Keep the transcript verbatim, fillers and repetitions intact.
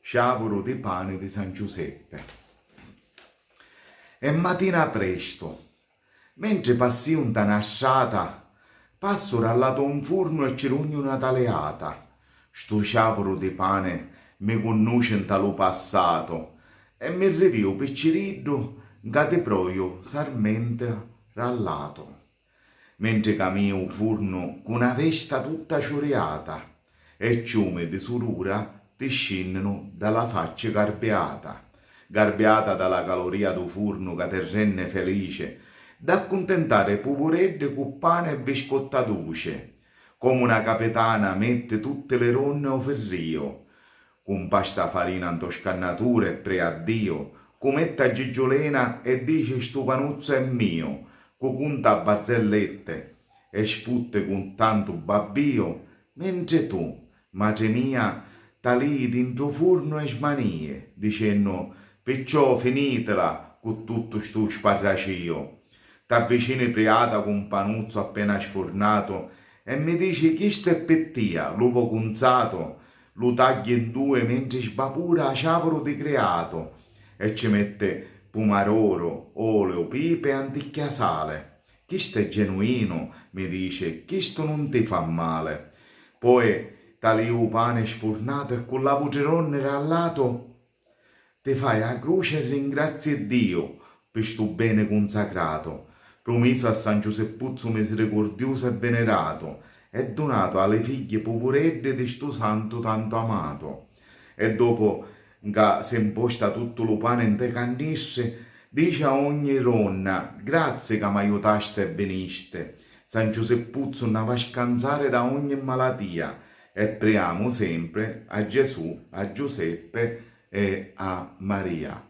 Sciavuru di pani di San Giuseppe. E matina prestu, mentri passìu nta na strata, passu ra latu un furnu e ci rugnu na taliata. Stu sciavuru di pani mi cunnuci nta lu passatu e mi rivìu picciriddu nca ti proiu sarmenta ra latu. Mentri camìu u furnu cu na vesta tutta ciuriata e ciumi di sudura ti scìnninu da la facci garbiata, garbiata da la calurìa du furnu ca ti renni felici, d'accuntintari puvureddi cu pani e biscotta duci, comu na capitana metti tutti li ronni o firrìu, cu mpasta farina nto scannaturi e prea a Diu, cu metti a gigiulena e dici stu panuzzu è miu, cu cunta a barzellette e sfutti cu tantu babbìu, mentri tu, matri mia, talìi dintra u furnu e smanìi, dicennu: "Picciò finitila cu tuttu stu sparracìu." T'avvicini priata cu un panuzzu appena sfurnatu e mi dici: "Chistu è pi tia, l'uvu cunzatu." Lu tagghi in dui mentri sbapura ciavuru di criatu e ci metti pumaroru, oliu, pipi e anticchia sali. "Chistu è genuinu", mi dici, "chistu nun ti fa mali." Poi talìu u pani sfurnatu e cu l'autri ronni ra latu ti fai a cruci e ringrazi Diu pi stu beni cunsacratu, prumisu a San Giusippuzzu misiricurdiusu e viniratu e dunatu a li figghi puvureddi di stu santu tantu amatu. E dopu nca si mposta tuttu lu pani nte cannistri, dici a ogni ronna: "Grazi ca m'aiutasti e vinisti. San Giusippuzzu nna va scanzari da ogni malatia." E priamu sempri a Gesù, a Giuseppi e a Maria.